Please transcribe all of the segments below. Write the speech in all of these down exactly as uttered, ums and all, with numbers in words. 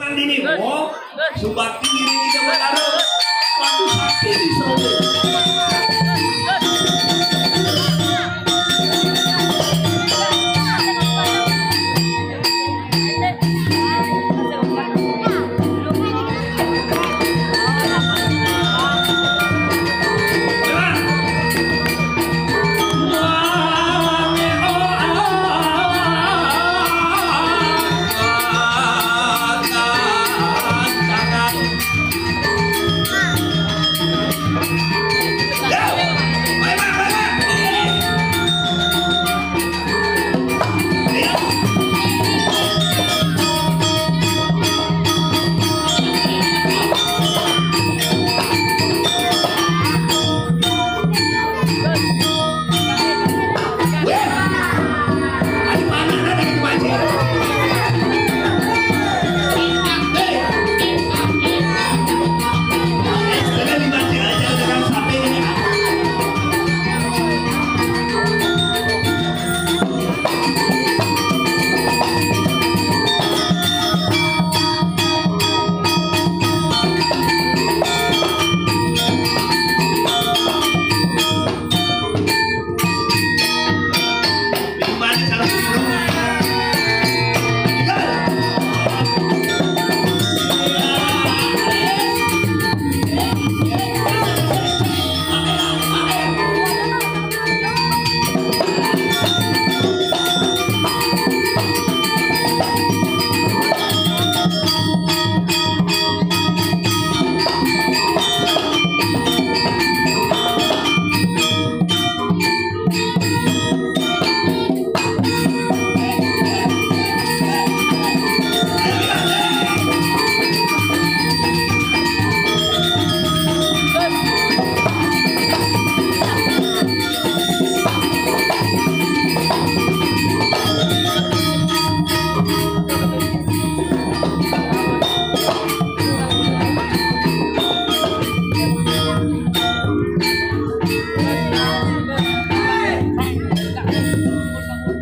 Ini, oh, sumbakti diri kita bertaruh. Waktu sakti di Solo.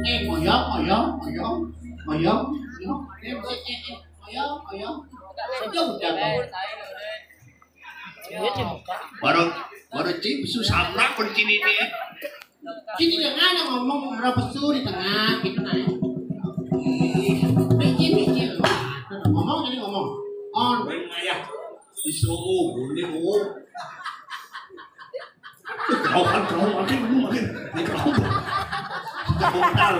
Eh, oyong, oyong, oyong, oyong, oyong, eh, eh, eh, eh, oyong, oyong. Sudah, udah, Bang. Baru, baru cip susah pula kunci ini. Sini jangan ngomong berapa suruh di tengah, gitu nah. Mikir, mikir. Ngomong jadi ngomong. On, ayah. Disuruh, boleh, oh. Kau kan, kau makin, lu makin. Ini kau. Kau tahu.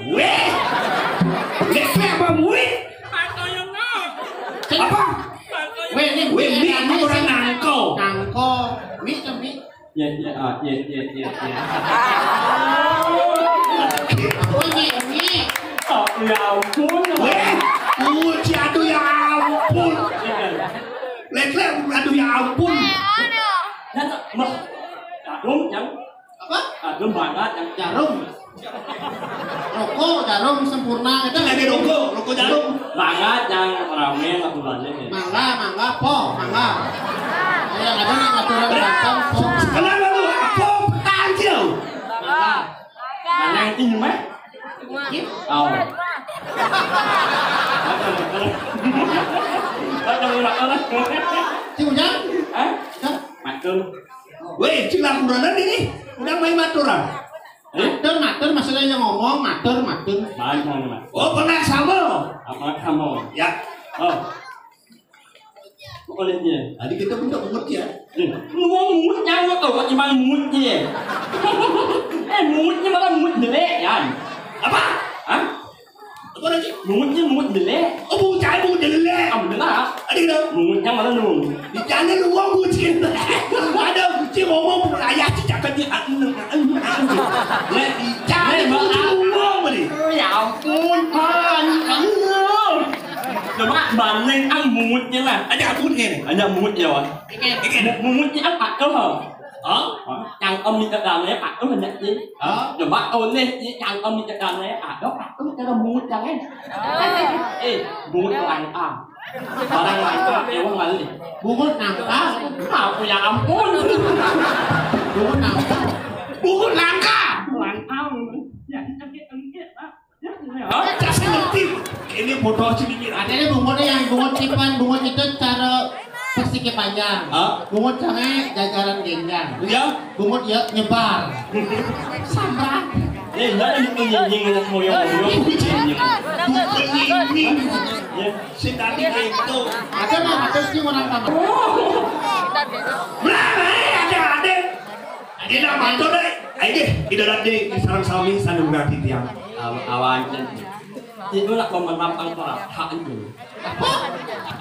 Weh. Weh, apa, weh? Apa? Weh, ini weh, ini orang nangko. Nangko. Mi, mi. Ya, ya, ah, ya, ya, ya, ya. Oh, ini, ini. Oh, ya ampun. Weh, uci, aduh, ya ampun. Lek, lek, aduh, ya ampun. Dan, mah, aduh, yang apa? Aduh, mana yang jarum? Rokok, jarum, sempurna, itu lagi rokok, rokok jarum. Mangga yang rame lah bulannya. Mangga, mangga, po, mangga. Yang ada nang aturan datang, po. Kenapa lu? Apa? Tancil. Mangga. Mana yang ini, mah? Oh. Cik Ujang? Hah? Hah? Matur. Weh, cik laporan ini. Udah main maturan. Matur, matur, maksudnya yang ngomong, matur, matur. Baik, Mas. Oh, pernah sama. Apa kamu? Ya. Oh. Pokoknya dia. Tadi kita minta umur dia. Eh, lu mau mungut nyawa kau, kok cuma mungut dia. Eh, mungutnya malah mungut jelek, ya. Apa? Hah? Apa lagi? Mungutnya mungut jelek. Oh, mungut saya mungut jelek. Kamu dengar? Ada gitu. Mungutnya malah nung. Di sana lu mau mungut jelek. Ada kucing ngomong ayah cakapnya. Lah, di sana lu mau beli. Ya ampun, Pan. Kamu. Coba banding ang mungutnya lah. Ada ampun ini. Ada mungutnya, Wan. Ini. Mungutnya apa tuh? Hah? Yang om minta damai apa tuh, banyak sih. Hah? Coba oleh si yang om minta damai apa tuh, apa tuh, cara mungutnya kan? Eh, mungut langka. Barang langka, emang kali. Bungut nangka. Aku ya ampun. Bungut nangka. Bungut langka. Hah? Kasih ngerti. Ini bodoh sih mikir. Ada nih bungut yang bungut cipan, bungut itu cara persegi panjang. Hah? Bungut sange jajaran genjang. Ya? Bungut ya nyebar. Samrat. Eh, enggak ada yang nyinyi, yang ngoyong-ngoyong. Bukan nyinyi. Ya, si tadi itu. Ada mah, ada sih orang tambah. Berapa, eh, ada, ada. Dina matur, eh. Ayo deh, kita lihat deh, sareng sami sandung hati tiang. Aw-, awan, Cen. Itu lah pemenang angkara, hak itu.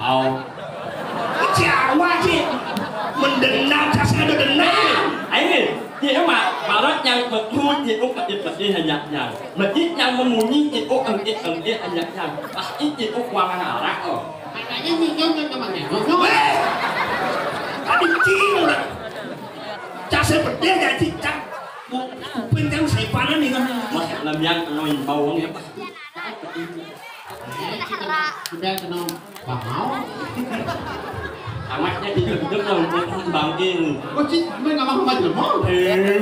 Aw. Jawa, Cen. Mendendam, saya ada dendam. Ayo, dia mah, barat yang betul, itu pedih-pedih hanya yang. Medit yang memunyi, itu engkit-engkit hanya yang. Pasti itu kuangan arak, oh. Katanya nyinjau ke temannya. Weh! Tadi cing, udah. Cak saya pedih, ya, Cen. Cak, bu-, kuping kan saya panen nih, kan. Mas, lamian, kalau yang bawang ya, Pak. Sudah kenal. Bangau. Amatnya di gedung lah, untuk bangking. Oh, Cen, gue nggak mau maju, mau. Eh.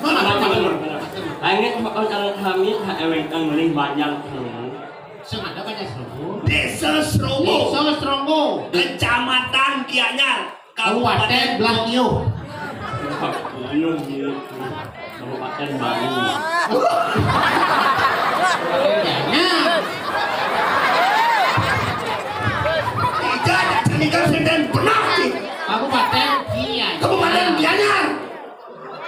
Mana, mana, mana? Langit, oh, kalau kami, tak eweng, kan, mending banyak, hmm. Sing ada banyak Serowo. Desa Serowo. Desa Serowo. Kecamatan Gianyar. Kabupaten Kabupaten Blangkio. Iya, iya. Kabupaten Bali. Gianyar. Tidak, tidak, tidak, benar, Cen. Kabupaten Gianyar. Kabupaten Gianyar.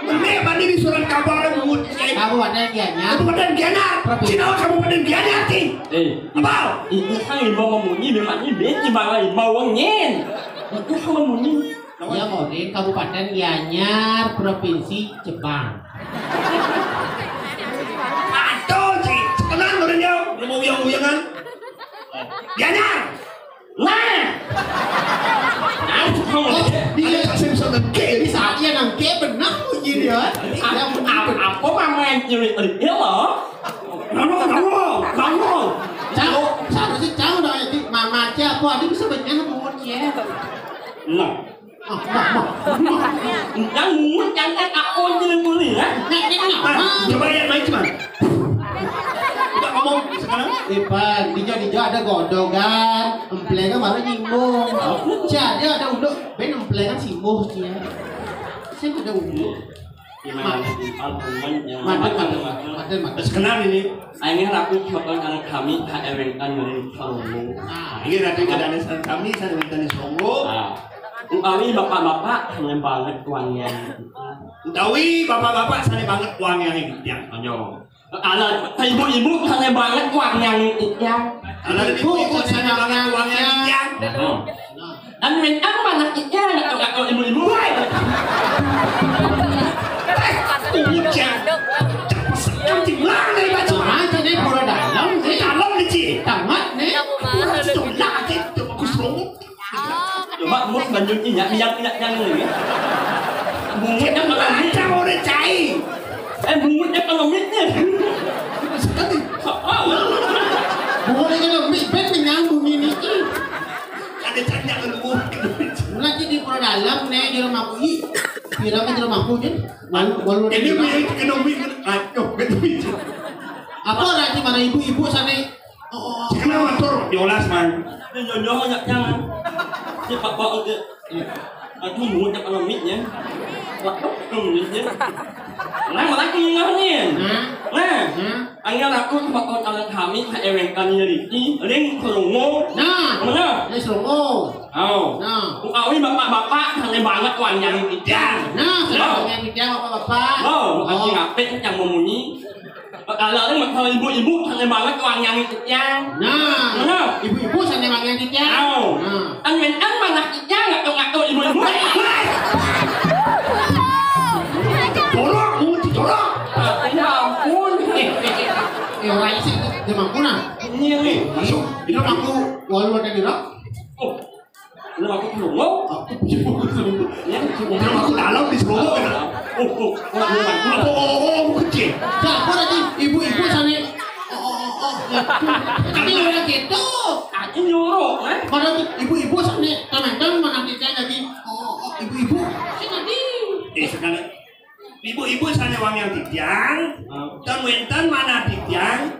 Mene bani di surat kabar mut. Kabupaten Gianyar. Kabupaten Gianyar. Provinsi. Cina Kabupaten Gianyar, Cen. Eh, apa? Ini kan imbau memunyi, memang ini beti bala imbau wengen. Itu kan memunyi. Ya, mau di Kabupaten Gianyar, Provinsi Jepang. Aduh, Cen. Sekenan, udah dia. Udah mau uyang-uyangan. Gianyar. Nah. Nah, oh, dia kasih bisa nengke. Bisa dia nengke benar puji dia. Yang benar. Apa, apa mama yang cewek itu loh? Kamu, kamu, kamu. Cau, seharusnya cau dong, ya, Cen. Mama aja apa, ada bisa banyak apa ya? Nah. Ah, mah, mah, mah. Yang mut, yang kan aku yang boleh, ya? Nah, ini mah. Nah, coba ya, main cuma. Coba ngomong sekarang. Ipan, dijo-dijo ada godogan, emplengan malah nyinggung. Jadi ada unduk, ben emplengan simbuh, ya. Saya udah unduk. Gimana? Ipan, teman, yang Makan, makan, makan, makan. Makan, makan. Terus kenal ini. Akhirnya rapi, coba anak kami, K R W K nyuruh Serowo. Nah, iya, rapi, ada anak kami, saya minta di Serowo. Ah. Utawi bapak-bapak, seneng banget uangnya. Utawi bapak-bapak, seneng banget uangnya, gitu, ya. Ayo. Ala ibu-ibu, seneng banget uangnya, gitu, ya. Ala ibu-ibu, seneng banget uangnya, gitu, ya. Nah. Kan main apa anak kita, nggak tahu, nggak tahu ibu-ibu. Woi. Eh, Ucap. Cepet sekali, Cen. Lah, nih, baca. Cuma ini pura dalam, nih. Dalam, nih, Cen. Tamat, nih. Pura dalam, nih, Cen. Bagus banget. Coba, mus, banjur ini, ya, minyak, minyak yang ini. Bunyi yang mana, nih? Baca, udah, Cai. Eh, bungut ekonomiknya. Sekali. Bungut ekonomik, ben menyambung ini. Ada tanya ke lu. Nanti di Pura Dalam, nih, di rumahku, ih. Bilang ke rumahku, Jun. Walu, walu. Ini ekonomik. Aduh, ekonomik. Apa nanti mana ibu-ibu sana? Oh, oh, oh. Kenapa tuh? Yolas, man. Ini jodoh, jangan. Ini pak, pak, oke. Aku muncak kalau mic-nya. Waduh, kalau mic-nya. Nah, malah kenyang nih. Hah? Nah, hah? Angin aku bakal tangan kami ke ewengkan nyeriti, ring kerungu. Nah, mana? Ini serungu. Oh. Nah. Bukawi bapak-bapak, aneh banget wanjang ikan. Nah, nah. Wanjang ikan bapak-bapak. Oh, bukan oh. Ngapit yang memunyi. Kalau ini masalah ibu-ibu, santai banget wangian titiang. Nah, mana? Ibu-ibu santai wangian titiang. Tahu. Nah. Kan main kan mana titiang, ngatur-ngatur ibu-ibu. Jorok, bungut jorok. Ah, ya ampun. Eh, eh, eh, eh, orang isi, dia mampu nah. Ini nih. Masuk. Ini mampu. Walau ada di rak. Oh. Lu aku Serowo? Aku Serowo. Ya, Serowo. Lu aku dalam di Serowo, kan? Oh, oh, oh, oh, oh, oh, kecil. Siapa lagi? Ibu-ibu sana. Oh, oh, oh, oh. Tapi orang gitu. Aku nyuruh, kan? Mana tuh ibu-ibu sana. Teman-teman mana kita lagi. Oh, oh, oh, ibu-ibu. Sini. Eh, sekarang. Ibu-ibu sana wangian titiang. Ah. Dan wenten mana titiang?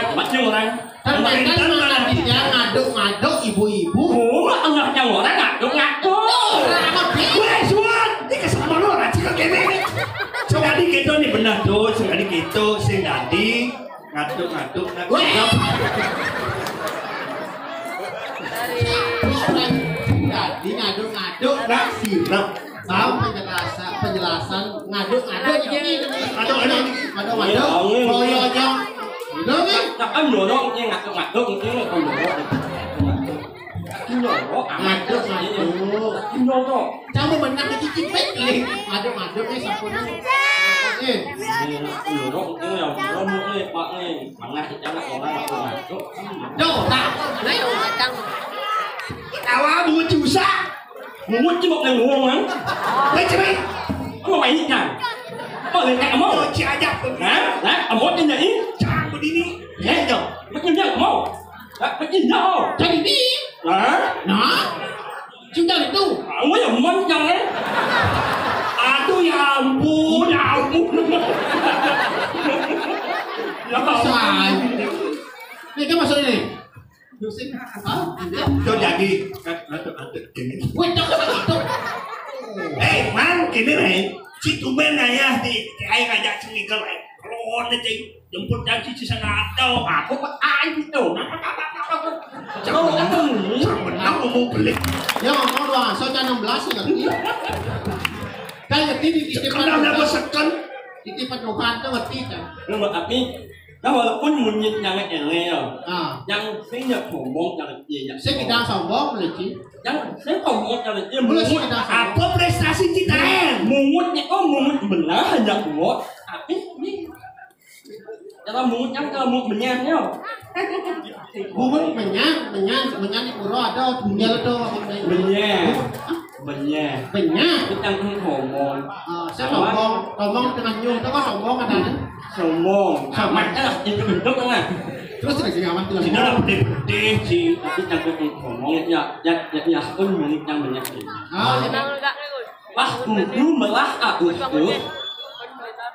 Kan macam orang. Kan mereka mana dia ngaduk-ngaduk ibu-ibu. Oh, Allah yang orang ngaduk-ngaduk. Orang apa dia? Weh, Suan, ini kesempatan orang cakap kene. Sekali kita ni benar tu, sekali kita sing dadi ngaduk-ngaduk nak. Weh. Orang dadi ngaduk-ngaduk nak sirap. Tahu penjelasan, penjelasan ngaduk-ngaduk ini. Ngaduk-ngaduk. Ngaduk-ngaduk. Boyo aja. Dong, eh. Kan dorong ni ngaduk-ngaduk ni kan dorong. Ngaduk-ngaduk. Ngaduk-ngaduk. Ngaduk-ngaduk. Kamu benar ni cicing pelik. Ngaduk-ngaduk ni sampun. Eh. Ngaduk-ngaduk ni yang dorong ni, Pak ni. Mana kita nak orang ngaduk-ngaduk. Dong, tak. Tawa buat susah. Mungut cuma nang wong kan. Baik, baik. Apa baik kan? Apa lengkap kamu? Cuci aja. Hah? Hah? Apa dia ni? Jangan begini. Eh, jom. Macam dia kamu. Tak pergi jauh. Jadi ni. Hah? Nah. Cinta itu. Kamu yang manjang eh. Aduh ya ampun, ya ampun. Ya ampun. Ni kan masuk ni. Musim apa? Kau jadi kat ratu-ratu ini. Weh, tak ada tu. Eh, man, ini nih. Si tumben ayah di air ngajak sini ke lain. Kalau ada cing jemput dan si sana ada. Aku kok air itu. Napa napa napa. Jangan menang mau beli. Ya ngomong doang, so enam belas ya. Kan ngerti di titipan. Kenapa dapat second? Titipan Tuhan tuh ngerti kan. Nama tapi Nah, walaupun munyit nyang ele ya. Ah. Yang sing ya sombong yang dia ya. Sing kita sombong lagi. Yang sing sombong yang dia. Apa prestasi kita? Mungut ni oh mungut benar hanya kuat. Tapi ni kalau mungut yang kalau mungut benar ya. Bungut menyang, menyang, menyang di pura ada, tinggal tu. Benyeh. Benyeh. Benyeh. Kita kan ngomong. Ah, saya ngomong, ngomong dengan nyuh, tu kan ngomong kan ada. Sombong. Sama lah, itu bentuk lah. Terus lagi ngawan tu. Sini lah putih-putih sih, tapi takut ngomong ya, ya, ya, ya, pun mulut yang banyak sih. Ah, ya. Pas tujuh belas Agustus.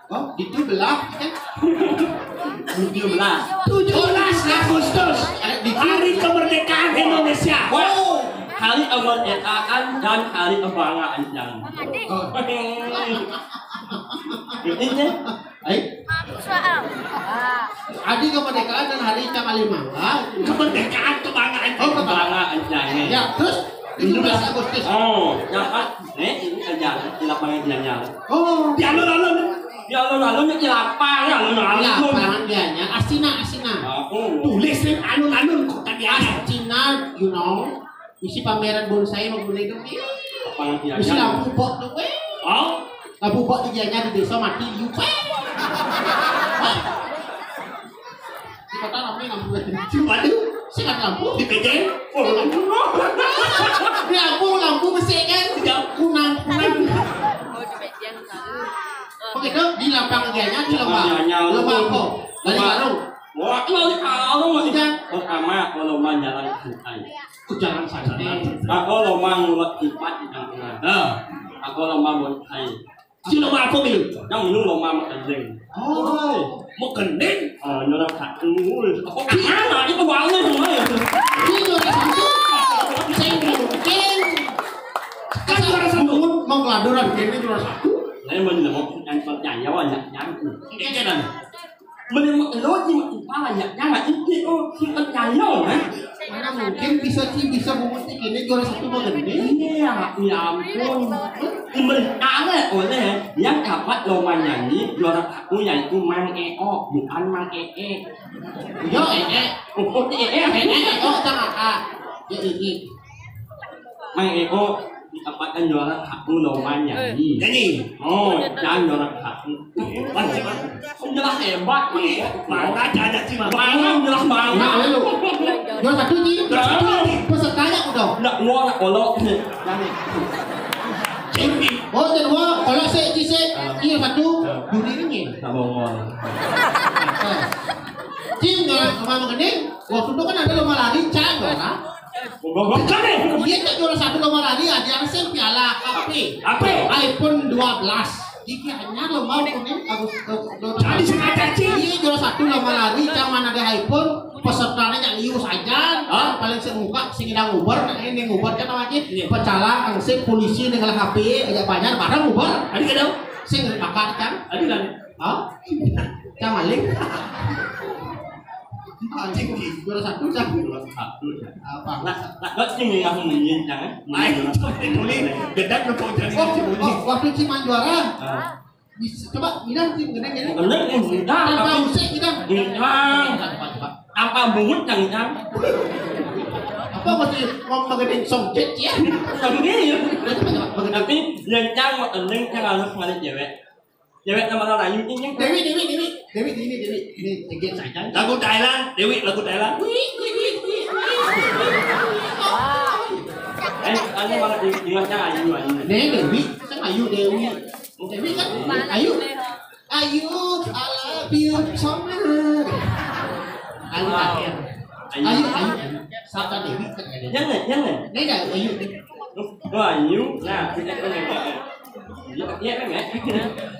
Oh, itu belah. Tujuh belas. Tujuh belas Agustus. Hari kemerdekaan Indonesia. Wah, hari kemerdekaan dan hari kebanggaan yang. Oh. Ini Hai. Adi kemerdekaan dan hari Cang Alimangga. Kemerdekaan, kebanggaan. Oh, kebanggaan. Kebanggaan, ya. Ya, terus tujuh belas Agustus. Oh, ya, Pak. Eh, ini kerja di lapangan Gianyar. Oh. Di alun-alun. Di alun-alun, di lapangan, alun-alun. Lapangan Gianyar. Asina, Asina. Oh. Tulis nih alun-alun kota Gianyar. Asina, you know. Isi pameran bonsai mau boleh dong. Lapangan Gianyar. Isi lampu bok dong, weh. Oh. Lampu bok di Gianyar di desa mati, liu, weh. Di kota ramai lampu. Waduh, sing ada lampu. Di P J. Oh, lampu. Lampu, lampu besi kan? Tidak, kunang, kunang. Oke, tuh, di lapangan Gianyar, di lomba. Lomba apa? Dari warung. Wah, aku lagi tahu, Mas. Iya. Pertama, kalau mau jalan santai. Oh, jalan santai. Aku lo mau ngulek tipat di tengah. Nah. Aku lo mau buat hai. Si lo mau apa, Mil? Yang lu lo mau makan jeng. Oh, mau kendeng? Oh, nyolong satu. Oh, gimana? Itu balik semua ya. Ini nyolong satu. Saya mungkin. Kan juara satu. Mau ngeladoran, ini juara satu. Saya mau nyolong yang percaya, banyak yang. Ini kan. Mending lo jiwa kepala ya, jangan itu oh, si percaya kan? Mana mungkin bisa sih bisa bungut ini juara satu bagian ini? Iya, ya ampun. Diberi oleh yang dapat lomba nyanyi juara satu yaitu Mang Eo, bukan Mang Ee. Yo, Ee. Oh, Ee, Ee, Ee. Ee, Eo, tang A A. Ya, ini. Mang Eo dapatkan juara satu lomba nyanyi. Nyanyi. Oh, jangan juara satu. Pasti, Mang. Jelas hebat, Mang Eo. Mana ada sih, Mang? Mana jelas banget. Nah, ayo. Juara satu, Ji. Juara satu, Ji. Pesertanya udah. Nggak, gua nggak kolok. Nyanyi. Jimmy. Oh, jadi gua kolok sih, Ji, sih. Iya, satu. Juri ini. Nggak bohong. Tim, kalau sama Gending, waktu itu kan ada lomba lari, Cang, kan? Gua, gua, gua, gua, nih. Iya, Cang juara satu lomba lari, ada yang sih piala H P. H P. iPhone dua belas. Iki hanya lomba kuning, Agus, Agus, Agus. Jadi sengaja, Cing. Iya, juara satu lomba lari, Cang, mana ada iPhone, pesertanya yang lius aja. Hah? Paling sing muka, sing ngidang nguber, nah, ini nguber kan, Cang, aja. Iya. Pecalang, hansip, polisi, dengan H P, aja banyak, barang nguber. Tadi kadang. Sing bakar, Cang. Tadi kan. Hah? Cang maling. Anjing, juara satu, Cang. Juara satu, Cang. Apa? Nah, nah, buat sing yang nyanyi, Cang, eh? Ayo, coba ditulis. Gedang lu kok jadi. Oh, oh, waktu Cing main juara. Ah. Bisa, coba, bilang, Cing, gedang, gedang. Gedang, gedang. Tanpa usik, gedang. Gedang. Coba, coba, coba. Tanpa bungut, Cang, Cang. Apa mesti mau mengedein songjet, ya? Tapi, ya. Coba, coba, coba. Tapi, yang Cang mau gedang, Cang harus balik cewek. Cewek nama orang Ayu ini. Dewi, Dewi, Dewi. Dewi, Dewi, Dewi. Ini sedikit saja. Lagu Thailand, Dewi, lagu Thailand. Eh, anu malah di, di Ayu, Ayu. Nih, Dewi, kan Ayu, Dewi. Dewi kan Ayu. Ayu, I love you so much. Ayu terakhir. Ayu. Ayu, Ayu. Sapa Dewi kan ada. Yang lain, yang lain. Ini dah Ayu. Wah, Ayu. Nah, kita kan yang lain. Iya, iya, kan, ya?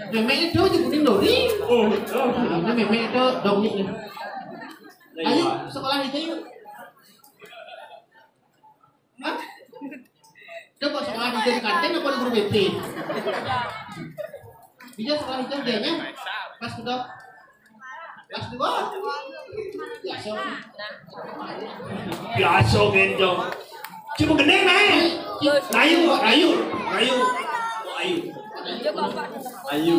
Memek itu nyebutin Dori. Oh, oh. Nah, ini memek itu dongeng. Ayo, sekolah aja yuk. Hah? Coba sekolah aja di kantin apa di guru B P? Bisa sekolah aja dianya. Pas udah Kelas dua. Biasa. Biasa, gendong. Cuma gede, Mai. Ayu, Ayu, Ayu. Ayu. Ayu.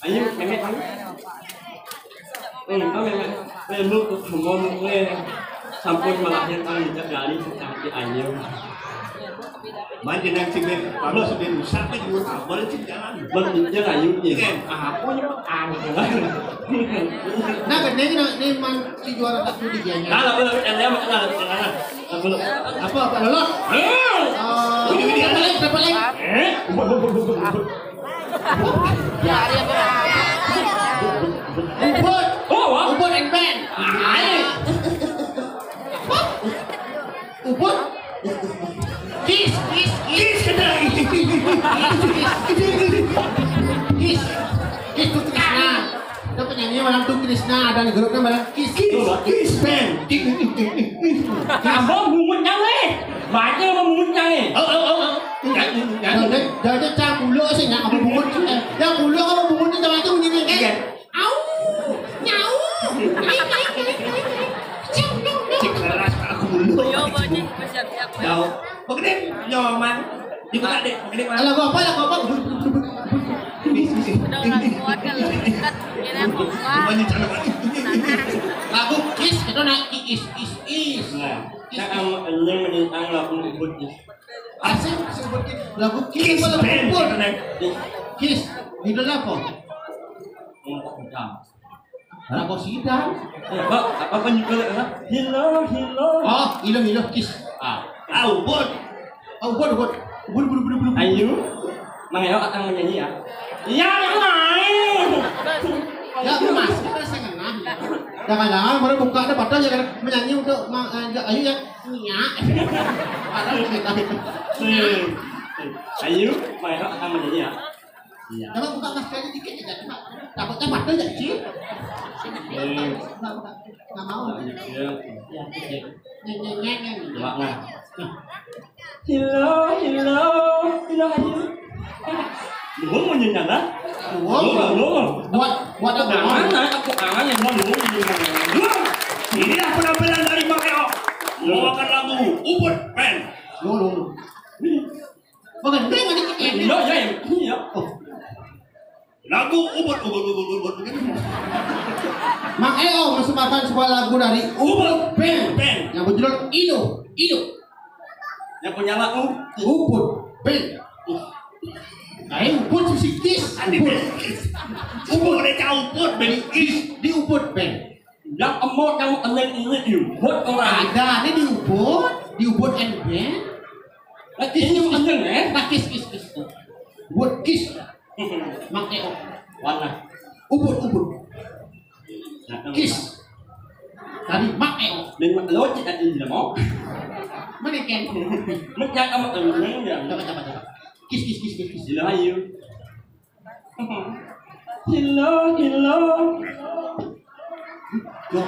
Ayu, Memek, Ayu. Hmm, oh, Memek. Memek, lu, lu, lu, lu, sampun melahirkan dari seperti Ayu. Man jenang sing ben, kalau sing ben rusak kan juga kabar sing jalan. Man dia Ayu nih. Kan? Ah, aku nya aneh. Nah, kan ini, nah, ini man si juara satu di dianya. Nah, lalu, lalu, lalu, lalu, lalu, lalu. Apa, apa, lolo? Eh. Oh, ini dia, balik, balik. Eh? Ubud. Oh, wah. Ubud and Ben. Ayo. Ubud. Kis, kis, kis. Kis, kena. Kis, kis. Kis, kis. Kis. Itu Krisna. Itu penyanyi malam tuh Krisna, ada di grupnya malam Kis. Kis, Kis, Ben. Kis, kis, kis, kis. Abang bungut nyawe. Baca abang bungut nyawe. Oh, oh, oh, oh. Enggak, enggak. Jangan, jangan cang kulo sih, nggak apa bungut. Yang kulo apa bungut itu sama itu bunyinya. Iya. Au! Nyau! Cik keras aku dulu. Yo, bocil, siap-siap. Tahu. Begini, nyoman. Dibuka deh, begini, Mas. Lagu apa, lagu apa? Ini, ini. Udah nggak kuat kalau dekat. Ini apa? Wah. Bukannya cara banget. Lagu Kis itu naik Kis, Kis, Kis. Nah, Kis, saya Kis. Kamu eling menentang lagu Ubud, Kis. Asik, sebutin lagu Kis. Kis, apa lagu Ben, Ubud? Kis. Kis. Judulnya apa? Hah? Apa sidang? Ya, Pak, apa kan juga, ya? Hilo, hilo. Oh, hilo, hilo, Kis. Ah. Ah, Ubud. Oh, Ubud, Ubud. Ubud, Ubud, Ubud, Ubud. Ayo. Mang Eo akan menyanyi, ya? Iya, yang lain. Ya, Mas, kita sengaja. Jangan-jangan baru buka ada padahal ya kan menyanyi untuk Mang, eh, Ayu ya. Iya. Padahal kita itu. Hmm. Ayo, Mang Eo akan menyanyi, ya? Iya. Coba buka masker dikit aja, coba. Takutnya mati ya, Ci? Eh. Nggak, nggak. Nggak mau. Iya. Iya, iya. Nyanyi, nyanyi, nyanyi. Coba, nah. Hilo, hilo, hilo, hilo. Lu mau nyanyi, nah? Wow. Lu, lu. Buat, buat apa? Kangen, nah, aku kangen yang mau lu nyanyi. Wah, inilah penampilan dari Mang Eo. Membawakan lagu Ubud Band. Lu, lu, lu. Bukan, dia nggak dikit. Iya, iya, iya. Oh. Lagu Ubud, Ubud, Ubud, Ubud, Ubud. Mang Eo mempersembahkan sebuah lagu dari Ubud Band. Band. Yang berjudul Ilo, Ilo. Yang punya lagu Ubud. Ben. Ayo Ubud sisi kis. Adi Ubud. Ubud ada cau Ubud ben. Kis di Ubud ben. Yang emot kamu enek ini Ubud orang. Ada ini di Ubud, di Ubud and ben. Lagi ini enek eh. Nah kis kis kis. Ubud kis. Mak eo. Warna. Ubud ubud. Kis. Tadi mak eo. Dan mak lo cek tadi tidak mau. Mana ken? Mek yang kamu tahu yang yang. Coba coba coba. Kis kis kis kis kis. Sila ayu. Sila sila. Loh.